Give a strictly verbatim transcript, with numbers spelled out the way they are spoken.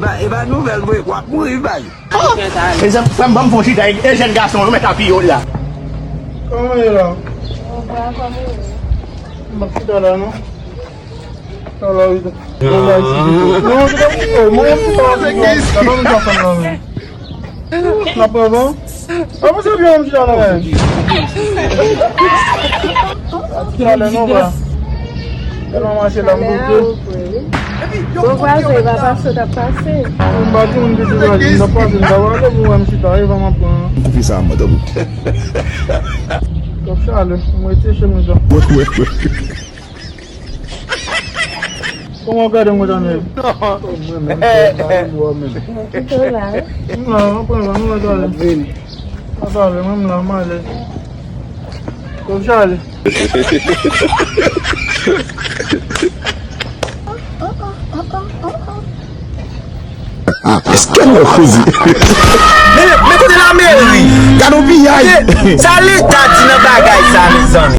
E pa nouvèl vre, w ap mouri, bay. Mezanmi, frè m, ban m fè yon chita, e jèn gason yo mèt apiye w la. Kòman ye la? M ap chita la, non? Ala, wi. Non, se pa pito. Mwen, m chita la, non. Gade, m chita la, non. N ap pran van. A, mwen se byen, m chita la, men. Chita la, non, ba. Tèlman mache la, m bloke. Bon vwazen, e pa pase w t ap pase. M pa di moun ki chita, m t ap pase, m t ap ale, pou wè m chita, e van m ap pran. Koupe sa, mwen, tanpri. Kòb chale, m retire chemiz la. Wè, wè, wè. Kòman w gade mwen, Daniel? Mwen menm, mwen menm. Ou la? M la, mwen pran van, mwen gade. Mwen gade, mwen la, m ale. Kòb chale. Èske nou koze? Men, men kote lameri? Gade yon piyay. Sa leta di nan bagay sa, mezanmi?